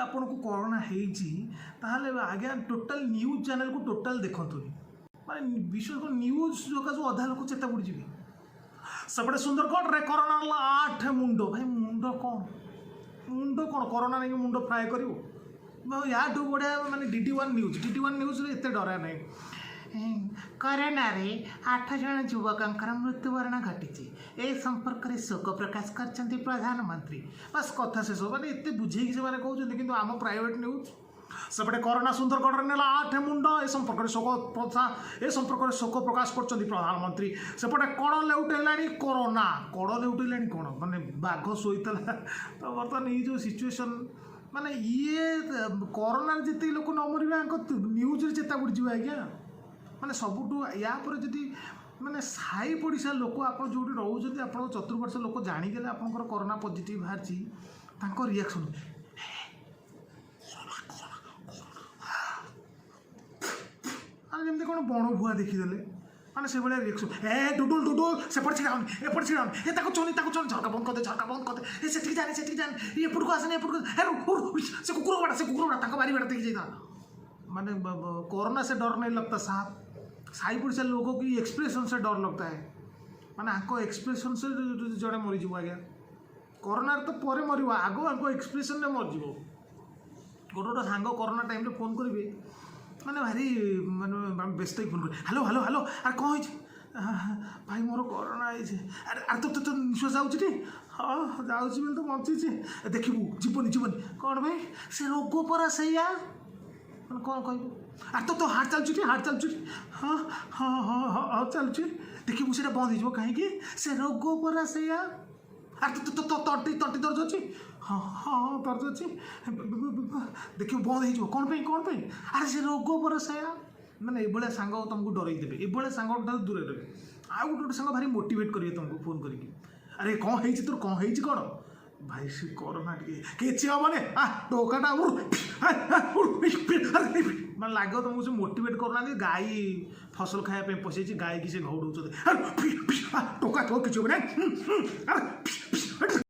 ଆପଣଙ୍କୁ କରୋନା ହେଇଛି, ତାହେଲେ ଆଜ୍ଞା ଟୋଟାଲ୍ ନ୍ୟୁଜ୍ ଚ୍ୟାନେଲ୍କୁ ଟୋଟାଲ୍ ଦେଖନ୍ତୁନି। ମାନେ ବିଶ୍ୱାସ କର, ନ୍ୟୁଜ୍ ସକାଶୁ ଅଧା ଲୋକ ଚେତା ବୁଡ଼ିଯିବେ। ସେପଟେ ସୁନ୍ଦରଗଡ଼ରେ କରୋନା ହେଲା ଆଠ ମୁଣ୍ଡ। ଭାଇ, ମୁଣ୍ଡ କ'ଣ? ମୁଣ୍ଡ କ'ଣ? କରୋନା ନେଇକି ମୁଣ୍ଡ ଫ୍ରାଏ କରିବ? ୟାଠୁ ବଢ଼ିଆ ମାନେ DD 1 news. DD 1 ନ୍ୟୁଜ୍ରେ ଏତେ ଡରା ନାହିଁ। କରୋନାରେ ଆଠ ଜଣ ଯୁବକଙ୍କର ମୃତ୍ୟୁବରଣ ଘଟିଛି। ଏ ସମ୍ପର୍କରେ ଶୋକ ପ୍ରକାଶ କରିଛନ୍ତି ପ୍ରଧାନମନ୍ତ୍ରୀ। ବାସ୍, କଥା ଶେଷ। ମାନେ ଏତେ ବୁଝେଇକି ସେମାନେ କହୁଛନ୍ତି, କିନ୍ତୁ ଆମ ପ୍ରାଇଭେଟ୍ ନ୍ୟୁଜ୍, ସେପଟେ କରୋନା ସୁନ୍ଦରଗଡ଼ରେ ନେଲା ଆଠ ମୁଣ୍ଡ, ଏ ସମ୍ପର୍କରେ ଶୋକ ପ୍ରଥା ଏ ସମ୍ପର୍କରେ ଶୋକ ପ୍ରକାଶ କରିଛନ୍ତି ପ୍ରଧାନମନ୍ତ୍ରୀ। ସେପଟେ କଡ଼ ଲେଉଟେଇଲାଣି କରୋନା। କଡ଼ ଲେଉଟେଇଲାଣି କ'ଣ? ମାନେ ବାଘ ଶୋଇଥିଲା ତ। ବର୍ତ୍ତମାନ ଏଇ ଯେଉଁ ସିଚୁଏସନ୍, ମାନେ ଇଏ କରୋନାରେ ଯେତିକି ଲୋକ ନ ମରିବେ, ଆଙ୍କ ନ୍ୟୁଜ୍ରେ ଚେତା ବୁଡ଼ିଯିବ ଆଜ୍ଞା। ମାନେ ସବୁଠୁ ୟା ପରେ ଯଦି ମାନେ ସାହି ପଡ଼ିଶା ଲୋକ, ଆପଣ ଯେଉଁଠି ରହୁଛନ୍ତି, ଆପଣଙ୍କ ଚତୁଃପାର୍ଶ୍ୱ ଲୋକ ଜାଣିଗଲେ ଆପଣଙ୍କର କରୋନା ପଜିଟିଭ୍ ବାହାରିଛି, ତାଙ୍କ ରିଆକ୍ସନ୍, ମାନେ ଯେମିତି କ'ଣ ବଣ ଭୁଆ ଦେଖିଦେଲେ, ମାନେ ସେଭଳିଆ ରିଆକ୍ସନ୍। ଏ ଡୁଡୁଲ, ଡୁଡୁଲ, ସେପଟେ ଛିଡ଼ା ହଉନି, ଏପଟେ ଛିଡ଼ା ହଉନି, ଏ ତାକୁ ଚନି, ତାକୁ ଚନି, ଝରକା ବନ୍ଦ କରିଦେ, ଝରକା ବନ୍ଦ କରିଦେ, ଏ ସେଠିକି ଯାନି, ସେଠିକି ଯାନି, ଏ ଏପଟକୁ ଆସେନି, ଏପଟକୁ, ହେ ସେ କୁକୁର ବାଡ଼ା, ସେ କୁକୁର ବାଡ଼ା, ତାଙ୍କ ବାରି ବାଡ଼ା ଦେଇକି ଯାଇଥା। ମାନେ कोरोना से डर नहीं लगता साहब, ସାହି ପଡ଼ିଶା लोगों की एक्सप्रेशन से डर लगता है। ମାନେ ଆଙ୍କ ଏକ୍ସପ୍ରେସନ୍ ସେ ଜଣେ ମରିଯିବ ଆଜ୍ଞା। କରୋନାରେ ତ ପରେ ମରିବ, ଆଗ ଆଙ୍କ ଏକ୍ସପ୍ରେସନ୍ରେ ମରିଯିବ। ଗୋଟେ ଗୋଟେ ସାଙ୍ଗ କରୋନା ଟାଇମ୍ରେ ଫୋନ୍ କରିବେ, ମାନେ ଭାରି ମାନେ ବ୍ୟସ୍ତ ହେଇକି ଫୋନ୍ କରିବେ, "ହ୍ୟାଲୋ, ହ୍ୟାଲୋ, ହ୍ୟାଲୋ, ଆରେ କ'ଣ ହେଇଛି?" "ଭାଇ, ମୋର କରୋନା ହେଇଛି।" "ଆରେ ଆରେ, ତୋ ତୋ ନିଶ୍ୱାସ ଯାଉଛି ଟି?" "ହଁ, ଯାଉଛି ବୋଲି ତ ବଞ୍ଚିଛି।" "ଦେଖିବୁ, ଯିବନି, ଯିବନି।" "କ'ଣ ପାଇଁ?" "ସେ ରୋଗ ପରା ସେଇଆ।" ମାନେ କ'ଣ କହିବୁ? "ଆରେ ତୋ ତୋ ହାର୍ଟ ଚାଲୁଛି ଟି? ହାର୍ଟ ଚାଲୁଛି ଟି?" "ହଁ ହଁ ହଁ ହଁ ହଁ ଚାଲୁଛି।" "ଦେଖିବୁ, ସେଇଟା ବନ୍ଦ ହେଇଯିବ।" "କାହିଁକି?" "ସେ ରୋଗ ପରା ସେଇଆ।" "ଆରେ ତୋ ତୋ ତୋ ତଣ୍ଟି ତଣ୍ଟି ଦରଜ ଅଛି?" "ହଁ ହଁ ହଁ, ଦରଜ ଅଛି।" "ଦେଖିବୁ, ବନ୍ଦ ହେଇଯିବ।" "କ'ଣ ପାଇଁ? କ'ଣ ପାଇଁ?" "ଆରେ ସେ ରୋଗ ପରା ସେଇଆ।" ମାନେ ଏଇଭଳିଆ ସାଙ୍ଗ ତୁମକୁ ଡରେଇ ଦେବେ। ଏଭଳିଆ ସାଙ୍ଗଠାରୁ ଦୂରରେ ରହିବେ। ଆଉ ଗୋଟେ ଗୋଟେ ସାଙ୍ଗ ଭାରି ମୋଟିଭେଟ୍ କରିବେ ତୁମକୁ ଫୋନ୍ କରିକି। "ଆରେ କ'ଣ ହେଇଛି ତୋର? କ'ଣ ହେଇଛି କ'ଣ?" "ଭାଇ, ସେ କରୋନା ଟିକେ।" "କିଛି ହବନି, ଆ ଟୋକାଟା।" ମାନେ ଲାଗିବ ତୁମକୁ ସେ ମୋଟିଭେଟ୍ କରୁନାହାନ୍ତି, ଗାଈ ଫସଲ ଖାଇବା ପାଇଁ ପଶିଯାଇଛି, ଗାଈକି ସେ ଘଉଡ଼ଉଛନ୍ତି। ଟୋକା, ତୋ କିଛି ହବନି। ଆରେ।